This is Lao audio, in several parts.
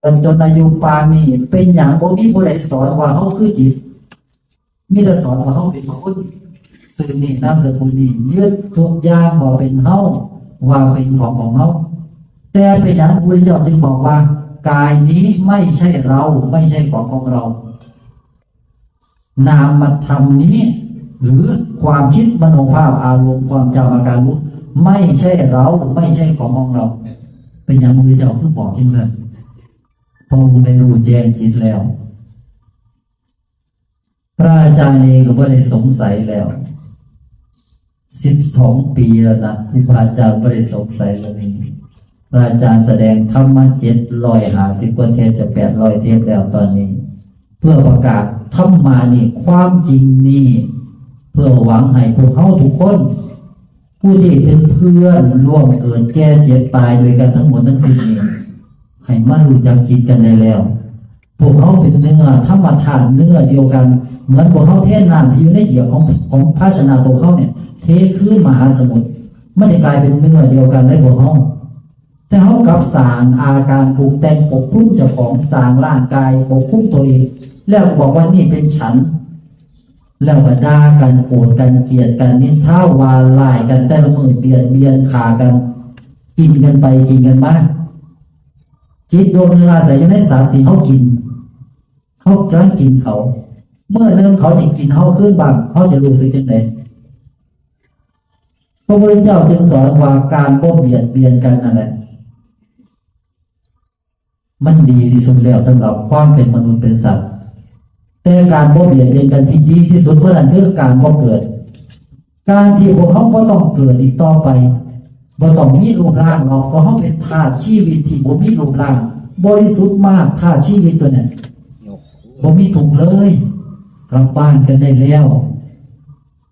ຈົນອາຍຸປານນີ້ ເປັນຫຍັງບໍ່ມີຜູ້ໃດສອນວ່າເຮົາຄືຈິດ? ມີແຕ່ສອນວ່າເຮົາເປັນຄົນ ຊື່ນີ້ນາມສະກຸນນີ້ ຍຶດທຸກຢ່າງວ່າເປັນເຮົາ ວ່າເປັນຂອງຂອງເຮົາ. ແຕ່ເປັນຫຍັງພະພຸດທະເຈົ້າຈຶ່ງບອກວ່າ ກາຍນີ້ໄມ່ໃຊ່ເຮົາ ໄມ່ໃຊ່ຂອງຂອງເຮົາ? ນາມະທຳນີ້ ຫຼື ຄວາມຄິດ ມະໂນພາບ ອາລົມ ຄວາມຈຳ ອາການຮູ້ ໄມ່ໃຊ່ເຮົາ ໄມ່ໃຊ່ຂອງຂອງເຮົາ. ເປັນຫຍັງພະພຸດທະເຈົ້າຄືບອກຈັ່ງຊັ້ນ? ພະອົງໄດ້ຮູ້ແຈ້ງຈິດແລ້ວ. ພະອາຈານເອງກໍບໍ່ໄດ້ສົງໄສແລ້ວ ສິບສອງປີແລ້ວນະ ທີ່ພະອາຈານບໍ່ໄດ້ສົງໄສເລື່ອງນີ້. ພະອາຈານສະແດງທຳມາເຈັດຮ້ອຍຫ້າສິບກວ່າເທບ ຈະແປດຮ້ອຍເທບແລ້ວຕອນນີ້ ເພື່ອປະກາດທຳມະນີ້ ຄວາມຈິງນີ້ ເພື່ອຫວັງໃຫ້ພວກເຮົາທຸກຄົນ ຜູ້ທີ່ເປັນເພື່ອນຮ່ວມເກີດແກ່ເຈັບຕາຍດ້ວຍກັນທັງໝົດທັງສິ້ນນີ້ ໃຫ້ມາຮູ້ຈັກຈິດກັນໄດ້ແລ້ວ. ພວກເຮົາເປັນເນື້ອທຳມະທາດເນື້ອດຽວກັນ ເໝືອນພວກເຮົາເທນ້ຳທີ່ຢູ່ໃນເຫຍື້ອຂອງ ຂອງພາຊະນະໂຕເຮົານີ້ ເທຄືນມະຫາສະໝຸດ ມັນຈະກາຍເປັນເນື້ອດຽວກັນເລີຍພວກເຮົາ. ແຕ່ເຮົາກັບສ້າງອາການປຸງແຕ່ງປົກຄຸມເຈົ້າຂອງ ສ້າງຮ່າງກາຍປົກຄຸມຕົວເອງ ແລ້ວກໍບອກວ່ານີ້ເປັນສັນ ແລ້ວກໍດ່າກັນ ໂກດກັນ ກຽດກັນ ນິນທາວ່າຮ້າຍກັນ ແຕ່ລະມື້ບຽດບຽນຂ້າກັນ ກິນກັນໄປກິນກັນມາ. ຈິດດວງໜຶ່ງອາໄສຢູ່ໃນສັດທີ່ເຮົາກິນ ເຮົາກຳລັງກິນເຂົາ ມື້ໜຶ່ງເຂົາຈະກິນເຮົາຄືນບ້າງ ເຮົາຈະຮູ້ສຶກຈັ່ງໃດ? ພະພຸດທະເຈົ້າຈຶ່ງສອນວ່າການບໍ່ບຽດບຽນກັນນັ້ນແຫຼະ ມັນດີທີ່ສຸດແລ້ວສຳລັບຄວາມເປັນມະນຸດເປັນສັດ. ແຕ່ການບໍ່ບຽດບຽນກັນທີ່ດີທີ່ສຸດກວ່ານັ້ນຄືການບໍ່ເກີດ. ການທີ່ພວກເຮົາບໍ່ຕ້ອງເກີດອີກຕໍ່ໄປ ບໍ່ຕ້ອງມີຮູບຮ່າງດອກ ເພາະເຮົາເປັນທາດຊີວິດທີ່ບໍ່ມີຮູບຮ່າງ ບໍລິສຸດມາກ ທາດຊີວິດຕົວນັ້ນ ບໍ່ມີທຸກເລີຍ ກັບບ້ານກັນໄດ້ແລ້ວ.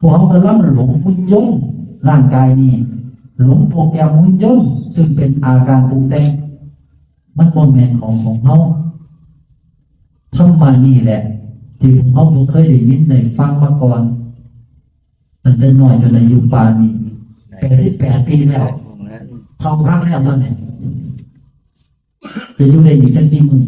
ພວກເຮົາກຳລັງຫຼົງຫຸ່ນຍົນຮ່າງກາຍນີ້ ຫຼົງໂປຣແກຣມຫຸ່ນຍົນ ຊຶ່ງເປັນອາການປຸງແຕ່ງ ມັນບໍ່ແມ່ນຂອງຂອງເຮົາ. ທຳມະນີ້ແຫຼະ ທີ່ພວກເຮົາບໍ່ເຄີຍໄດ້ຍິນໄດ້ຟັງມາກ່ອນ ຕັ້ງແຕ່ນ້ອຍຈົນອາຍຸປານນີ້ ແປດສິບແປດປີແລ້ວ ເຖົ້າຄັກແລ້ວຕອນນີ້ ຈະຢູ່ໄດ້ອີກຈັກກີ່ມື້?